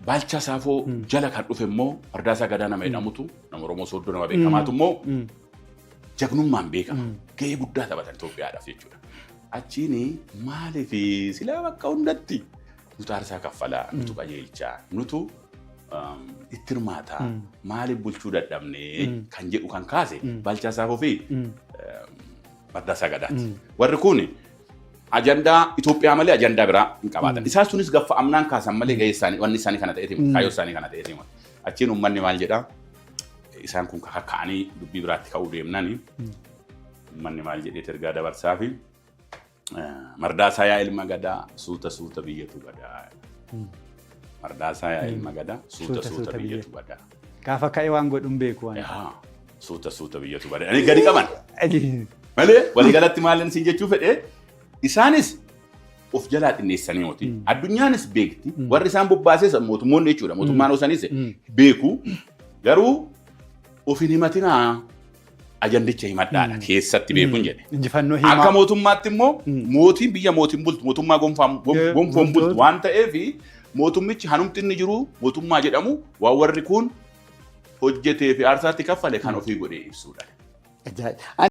Baalchaa Saafoo jala kan dhufe immoo Mardaasaa Gadaa nama jedhamutu, nama Oromoo Sooddoo nama beekamaatu immoo jagnummaan beekama. Gahee guddaa taphatan Itoophiyaadhaaf jechuudha. Achiin maaliif silaa bakka hundatti nutu aarsaa kaffalaa, nutu qajeelchaa, nutu itti hirmaataa, maaliif bulchuu dadhabnee kan jedhu kan kaase Baalchaa Saafoo fi Mardaasaa Gadaati. Warri kun ajandaa Itoophiyaa malee ajandaa biraa hin qabaatan. Isaan sunis gaffa amnaan kaasan malee gahee isaanii, wanni isaanii kana ta'eeti, kaayyoo isaanii kana ta'eeti. Achiin uummanni maal jedhaa? Isaan kun ka'anii dubbii biraatti ka'uu deemnani uummanni maal jedheet ergaa dabarsaa fi "Mardaasaa yaa ilma Gadaa, suuta suuta biyyatu badaa. Mardaasaa yaa ilma Gadaa, suuta suuta biyyatu badaa." Gaafa ka'e waan godhu hin beeku waan. Yaa, suuta suuta biyyatu badaa. Ani gadi qaban. Malee waliigalatti maal siin jechuu fedhee, isaanis of jalaa xinneessanii moti. Addunyaanis beekti. Warri isaan bobbaases mootummoonni jechuudha. Mootummaan osanis beeku. Garuu of hin himatinaa, ajandicha himadhaadha keessatti beekuun jedhe. Injifannoo himaa. Akka mootummaatti immoo mootiin biyya mootiin bultu mootummaa gonfoon bultu waan ta'eef, mootummichi hanumti inni jiru mootummaa jedhamu waan warri kun hojjetee fi aarsaatti kaffale kan ofii godhee ibsuudha. Ajaa'iba.